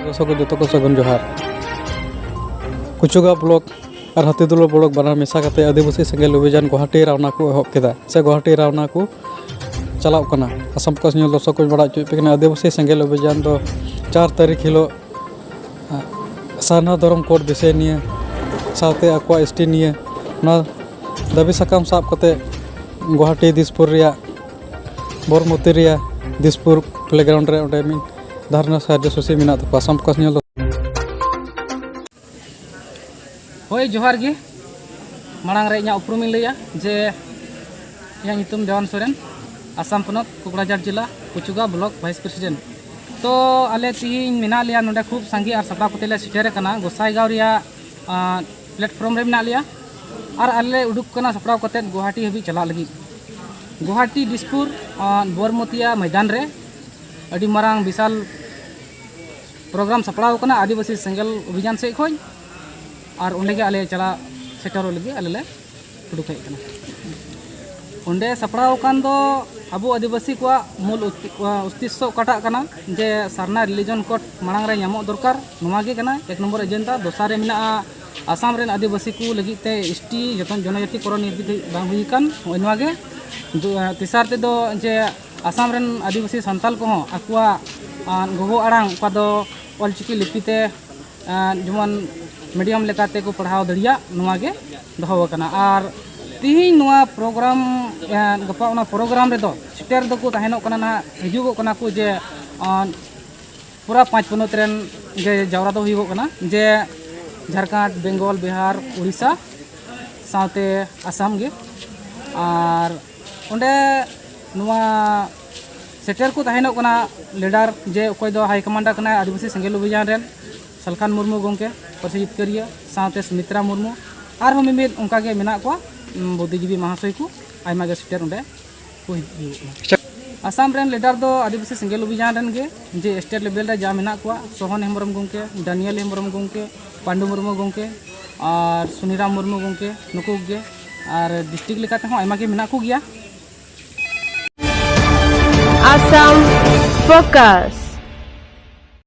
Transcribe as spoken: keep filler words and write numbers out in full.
ᱫᱚᱨᱥᱚᱠ ᱠᱚ ᱡᱚᱛᱚ ᱠᱚ ᱥᱟᱹᱜᱩᱱ ᱡᱚᱦᱟᱨ᱾ ᱠᱩᱪᱩᱜᱟ ᱵᱞᱚᱠ ᱟᱨ ᱦᱟᱹᱛᱤᱫᱩᱞᱟ ᱵᱞᱚᱠ ᱵᱟᱱᱟᱨ ᱢᱮᱥᱟ ᱠᱟᱛᱮ ᱟᱹᱫᱤᱵᱟᱹᱥᱤ ᱥᱮᱸᱜᱮᱞ ᱚᱵᱷᱤᱡᱟᱱ ᱜᱩᱣᱟᱦᱟᱴᱤ ᱨᱟᱣᱱᱟ ᱠᱚ ᱮᱦᱚᱵ ᱠᱮᱫᱟ, ᱥᱮ ᱜᱩᱣᱟᱦᱟᱴᱤ ᱨᱟᱣᱱᱟ ᱠᱚ ᱪᱟᱞᱟᱜ ᱠᱟᱱᱟ᱾ ᱟᱥᱟᱢ ᱯᱷᱳᱠᱟᱥ ᱧᱮᱞ ᱫᱚᱨᱥᱚᱠ ᱠᱚᱧ ᱵᱟᱲᱟᱭ ᱦᱚᱪᱚᱭᱮᱫ ᱯᱮ ᱠᱟᱱᱟ, ᱟᱹᱫᱤᱵᱟᱹᱥᱤ ᱥᱮᱸᱜᱮᱞ ᱚᱵᱷᱤᱡᱟᱱ ᱫᱚ ᱪᱟᱨ ᱛᱟᱹᱨᱤᱠᱷ ᱦᱤᱞᱳᱜ ᱥᱟᱨᱱᱟ ᱫᱷᱚᱨᱚᱢ ᱠᱳᱰ ᱵᱤᱥᱚᱭ ᱱᱤᱭᱮ, ᱥᱟᱶᱛᱮ ᱟᱠᱚᱣᱟᱜ ᱮᱥ ᱴᱤ ᱱᱤᱭᱮ, ᱱᱚᱣᱟ ᱫᱟᱹᱵᱤ ᱥᱟᱠᱟᱢ ᱥᱟᱵ ᱠᱟᱛᱮ ᱜᱩᱣᱟᱦᱟᱴᱤ ᱫᱤᱥᱯᱩᱨ ᱨᱮᱭᱟᱜ ᱵᱚᱨᱢᱚᱛᱤ ᱨᱮᱭᱟᱜ ᱫᱤᱥᱯᱩᱨ ᱯᱞᱮᱜᱨᱟᱣᱩᱱᱰ ᱨᱮ ᱚᱸᱰᱮ ᱢᱤᱫ ᱫᱷᱟᱨᱱᱟ ᱠᱟᱨᱡᱚᱥᱩᱪᱤ ᱢᱮᱱᱟᱜ ᱛᱟᱠᱚᱣᱟ᱾ ᱟᱥᱟᱢ ᱯᱷᱳᱠᱟᱥ ᱧᱮᱞ ᱫᱚ ᱦᱳᱭ, ᱡᱚᱦᱟᱨ ᱜᱮ᱾ ᱢᱟᱲᱟᱝ ᱨᱮ ᱤᱧᱟᱹᱜ ᱩᱯᱨᱩᱢᱤᱧ ᱞᱟᱹᱭᱟ ᱡᱮ ᱤᱧᱟᱹᱜ ᱧᱩᱛᱩᱢ ᱫᱮᱣᱟᱱ ᱥᱚᱨᱮᱱ, ᱟᱥᱟᱢ ᱯᱚᱱᱚᱛ, ᱠᱳᱠᱲᱟᱡᱷᱟᱲ ᱡᱮᱞᱟ, ᱠᱩᱪᱩᱜᱟ ᱵᱞᱚᱠ ᱵᱷᱟᱭᱤᱥ ᱯᱨᱮᱥᱤᱰᱮᱱᱴ᱾ ᱛᱚ, ᱟᱞᱮ ᱛᱮᱦᱮᱧ ᱢᱮᱱᱟᱜ ᱞᱮᱭᱟ ᱱᱚᱰᱮ, ᱠᱷᱩᱵ ᱥᱟᱸᱜᱮ ᱟᱨ ᱥᱟᱯᱲᱟᱣ ᱠᱟᱛᱮ ᱞᱮ ᱥᱮᱴᱮᱨ ᱟᱠᱟᱱᱟ ᱜᱚᱸᱥᱟᱭᱜᱟᱸᱣ ᱨᱮᱭᱟᱜ, ᱟᱸ, ᱯᱞᱮᱴᱯᱷᱚᱨᱢ ᱨᱮ ᱢᱮᱱᱟᱜ ᱞᱮᱭᱟ᱾ ᱟᱨ ᱟᱞᱮ ᱞᱮ ᱩᱰᱩᱠ ᱠᱟᱱᱟ ᱥᱟᱯᱲᱟᱣ ᱠᱟᱛᱮ ᱜᱩᱣᱟᱦᱟᱴᱤ ᱦᱟᱹᱵᱤᱡ ᱪᱟᱞᱟᱜ ᱞᱟᱹᱜᱤᱫ᱾ ᱜᱩᱣᱟᱦᱟᱴᱤ ᱫᱤᱥᱯᱩᱨ, ᱟᱸ, ᱵᱚᱨᱢᱚᱛᱤᱭᱟ ᱢᱚᱭᱫᱟᱱ ᱨᱮ ᱟᱹᱰᱤ ᱢᱟᱨᱟᱝ ᱵᱤᱥᱟᱞ ᱯᱨᱳᱜᱨᱟᱢ ᱥᱟᱯᱲᱟᱣ ᱟᱠᱟᱱᱟ ᱟᱹᱫᱤᱵᱟᱹᱥᱤ ᱥᱮᱸᱜᱮᱞ ᱚᱵᱷᱤᱡᱟᱱ ᱥᱮᱫ ᱠᱷᱚᱱ, ᱟᱨ ᱚᱸᱰᱮ ᱜᱮ ᱟᱞᱮ ᱪᱟᱞᱟᱜ ᱥᱮᱴᱮᱨᱚᱜ ᱞᱟᱹᱜᱤᱫ ᱟᱞᱮ ᱞᱮ ᱩᱰᱩᱠ ᱦᱮᱡ ᱟᱠᱟᱱᱟ᱾ ᱚᱸᱰᱮ ᱥᱟᱯᱲᱟᱣ ᱟᱠᱟᱱ ᱫᱚ ᱟᱵᱚ ᱟᱹᱫᱤᱵᱟᱹᱥᱤ ᱠᱚᱣᱟᱜ ᱢᱩᱞ ᱩᱛ-, ᱩᱥᱛᱤᱥᱥᱚ ᱚᱠᱟᱴᱟᱜ ᱠᱟᱱᱟ, ᱡᱮ ᱥᱟᱨᱱᱟ ᱨᱤᱞᱤᱡᱚᱱ ᱠᱳᱰ ᱢᱟᱲᱟᱝ ᱨᱮ ᱧᱟᱢᱚᱜ ᱫᱚᱨᱠᱟᱨ, ᱱᱚᱣᱟ ᱜᱮ ᱠᱟᱱᱟ ᱮᱠ ᱱᱚᱢᱵᱚᱨ ᱮᱡᱮᱱᱰᱟ᱾ ᱫᱚᱥᱟᱨ ᱨᱮ ᱢᱮᱱᱟᱜᱼᱟ ᱟᱥᱟᱢ ᱨᱮᱱ ᱟᱹᱫᱤᱵᱟᱹᱥᱤ ᱠᱚ ᱞᱟᱹᱜᱤᱫ ᱛᱮ ᱮᱥ ᱴᱤ ᱡᱚᱛᱚᱱ ᱡᱚᱱᱚᱡᱟᱛᱤ ᱠᱚᱨᱚᱱ ᱱᱤᱛ ᱫᱷᱟᱹᱵᱤᱡ ᱵᱟᱝ ᱦᱩᱭ ᱟᱠᱟᱱ, ᱱᱚᱜᱼᱚᱭ ᱱᱚᱣᱟ ᱜᱮ᱾ ᱫᱩ-, ᱛᱮᱥᱟᱨ ᱛᱮᱫᱚ ᱡᱮ ᱟᱥᱟᱢ ᱨᱮᱱ ᱟᱹᱫᱤᱵᱟᱹᱥᱤ ᱥᱟᱱᱛᱟᱞ ᱠᱚᱦᱚᱸ ᱟᱠᱚᱣᱟᱜ, ᱟᱸ, ᱜᱚᱜᱚ ᱟᱲᱟᱝ ᱚᱠᱟ ᱫᱚ ᱚᱞᱪᱤᱠᱤ ᱞᱤᱯᱤ ᱛᱮ, ᱟᱸ, ᱡᱮᱢᱚᱱ ᱢᱤᱰᱤᱭᱟᱢ ᱞᱮᱠᱟᱛᱮ ᱠᱚ ᱯᱟᱲᱦᱟᱣ ᱫᱟᱲᱮᱭᱟᱜ, ᱱᱚᱣᱟ ᱜᱮ ᱫᱚᱦᱚ ᱟᱠᱟᱱᱟ᱾ ᱟᱨ ᱛᱤᱦᱤᱧ ᱱᱚᱣᱟ ᱯᱨᱳᱜᱨᱟᱢ, ᱟᱸ, ᱜᱟᱯᱟ ᱚᱱᱟ ᱯᱨᱳᱜᱨᱟᱢ ᱨᱮᱫᱚ ᱥᱮᱴᱮᱨ ᱫᱚᱠᱚ ᱛᱟᱦᱮᱱᱚᱜ ᱠᱟᱱᱟ ᱱᱟᱦᱟᱜ, ᱦᱤᱡᱩᱜᱚᱜ ᱠᱟᱱᱟ ᱠᱚ ᱡᱮ, ᱟᱸ, ᱯᱩᱨᱟ ᱯᱟᱸᱪ ᱯᱚᱱᱚᱛ ᱨᱮᱱ ᱜᱮ ᱡᱟᱣᱨᱟ ᱫᱚ ᱦᱩᱭᱩᱜᱚᱜ ᱠᱟᱱᱟ, ᱡᱮ ᱡᱷᱟᱲᱠᱷᱚᱸᱰ, ᱵᱮᱝᱜᱚᱞ, ᱵᱤᱦᱟᱨ, ᱩᱲᱤᱥᱥᱟ, ᱥᱟᱶᱛᱮ ᱟᱥᱟᱢ ᱜᱮ᱾ ᱟᱨ ᱚᱸᱰᱮ ᱱᱚᱣᱟ ᱥᱮᱴᱮᱨ ᱠᱚ ᱛᱟᱦᱮᱱᱚᱜ ᱠᱟᱱᱟ ᱞᱤᱰᱟᱨ, ᱡᱮ ᱚᱠᱚᱭ ᱫᱚ ᱦᱟᱭ ᱠᱚᱢᱟᱱᱰᱟᱨ ᱠᱟᱱᱟᱭ ᱟᱹᱫᱤᱵᱟᱹᱥᱤ ᱥᱮᱸᱜᱮᱞ ᱚᱵᱷᱤᱡᱟᱱ ᱨᱮᱱ ᱥᱟᱞᱠᱷᱟᱱ ᱢᱩᱨᱢᱩ ᱜᱚᱢᱠᱮ, ᱯᱟᱹᱨᱥᱤ ᱡᱤᱛᱠᱟᱹᱨᱤᱭᱟᱹ, ᱥᱟᱶᱛᱮ ᱥᱩᱢᱤᱛᱨᱟ ᱢᱩᱨᱢᱩ, ᱟᱨᱦᱚᱸ ᱢᱤᱢᱤᱫ ᱚᱱᱠᱟᱜᱮ ᱢᱮᱱᱟᱜ ᱠᱚᱣᱟ, ᱩᱢ, ᱵᱩᱫᱽᱫᱷᱤᱡᱤᱵᱤ ᱢᱟᱦᱟᱥᱚᱭ ᱠᱚ ᱟᱭᱢᱟ ᱜᱮ ᱥᱮᱴᱮᱨ ᱚᱸᱰᱮ ᱠᱚ ᱦᱤᱡᱩᱜ ᱠᱟᱱᱟ᱾ ᱟᱥᱟᱢ ᱨᱮᱱ ᱞᱤᱰᱟᱨ ᱫᱚ ᱟᱹᱫᱤᱵᱟᱹᱥᱤ ᱥᱮᱸᱜᱮᱞ ᱚᱵᱷᱤᱡᱟᱱ ᱨᱮᱱ ᱜᱮ, ᱡᱮ ᱥᱴᱮᱴ ᱞᱮᱵᱮᱞ ᱨᱮ ᱡᱟ ᱢᱮᱱᱟᱜ ᱠᱚᱣᱟ, ᱥᱚᱦᱚᱱ ᱦᱮᱢᱵᱨᱚᱢ ᱜᱚᱢᱠᱮ, ᱰᱟᱱᱤᱭᱮᱞ ᱦᱮᱢᱵᱨᱚᱢ ᱜᱚᱢᱠᱮ, ᱯᱟᱱᱰᱩ ᱢᱩᱨᱢᱩ ᱜᱚᱢᱠᱮ ᱟᱨ ᱥᱩᱱᱤᱨᱟᱢ ᱢᱩᱨᱢᱩ ᱜᱚᱢᱠᱮ, ᱱᱩᱠᱩ ᱜᱮ᱾ ᱟᱨ ᱰᱤᱥᱴᱨᱤᱠᱴ ᱞᱮᱠᱟ ᱛᱮᱦᱚᱸ ᱟᱭᱢᱟ ᱜᱮ ᱢᱮᱱᱟᱜ ᱠᱚᱜᱮᱭᱟ᱾ ᱟᱥᱟᱢ ᱯᱷᱳᱠᱟᱥ᱾